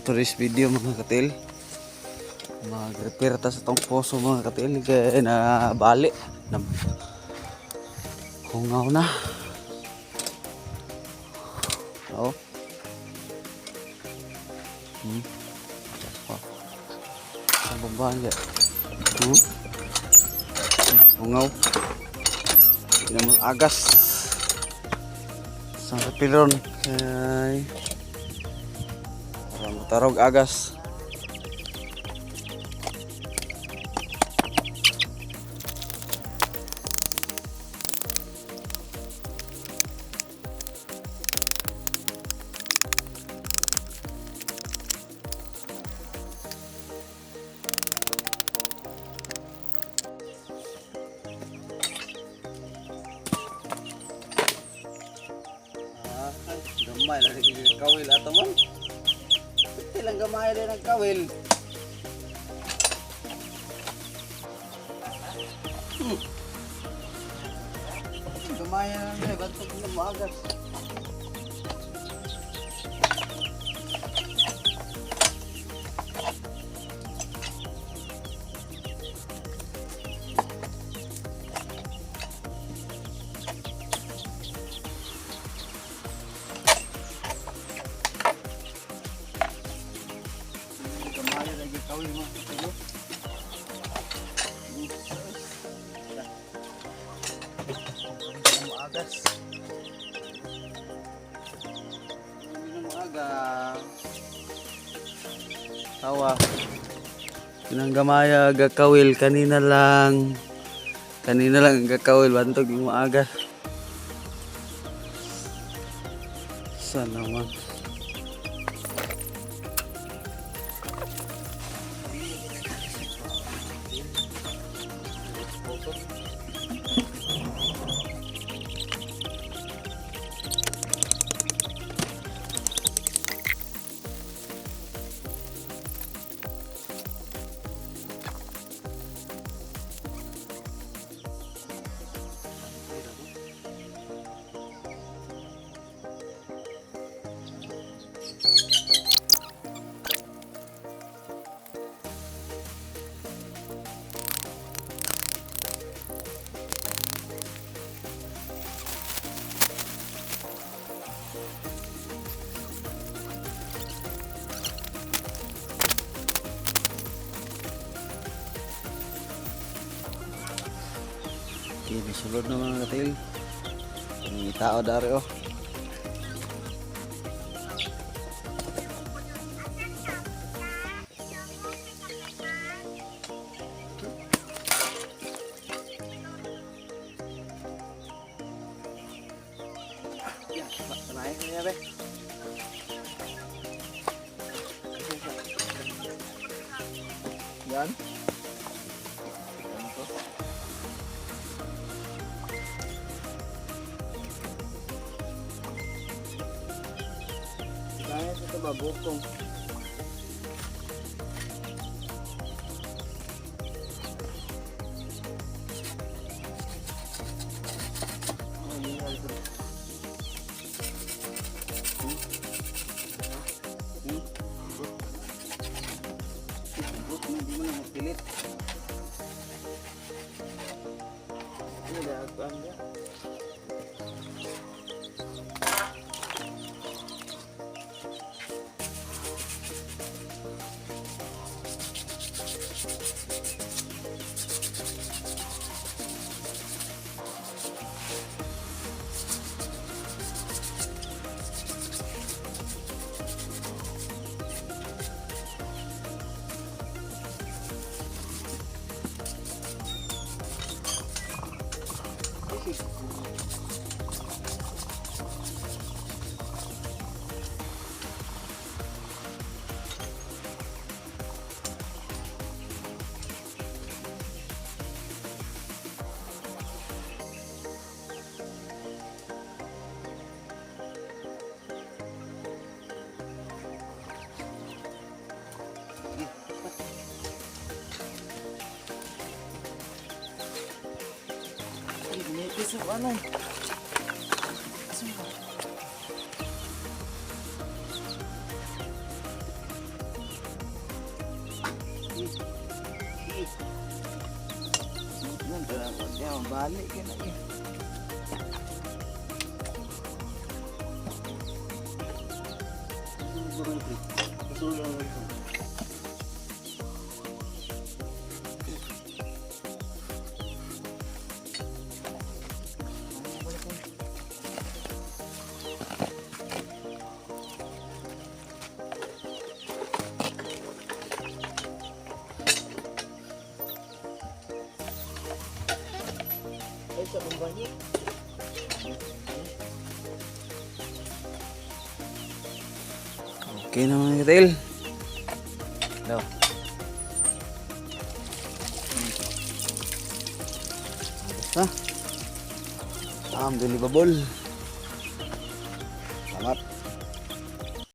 For today's video, mga katil, mag-repair ta sa tong poso, mga katil, kay na bali na hungaw na. Oo. Oh. Ang bombahan kaya. Hungaw. Hindi na mo agas. Sa repairon kay para matarog agas. Ah, gamay lang lagi kawil ato man. Piti lang gamay din ang kawil. Gamay lang eh, bantog na maagas. Gamay lagi kawil mo. Maagas. Hindi na maagas. Tawa. Pinanggamaya gakawil kanina lang. Kanina lang gakawil bantog yung maaga. Sana man. Okay, nasulod na, mga katil. Ang tao dari oh. Ya, naik niya be. Yan. Yan to. Kaya ito ba bukong? Oh, yun nga ito. Hmm? But, hindi mo na magpilit. Ano ba ang niya? Nipis yung ano. Na, balik ka na eh. Pasulong lang ito. Ay, sa bambanyi. Okay na, mga katil. No. Basta. Unbelievable. Salamat.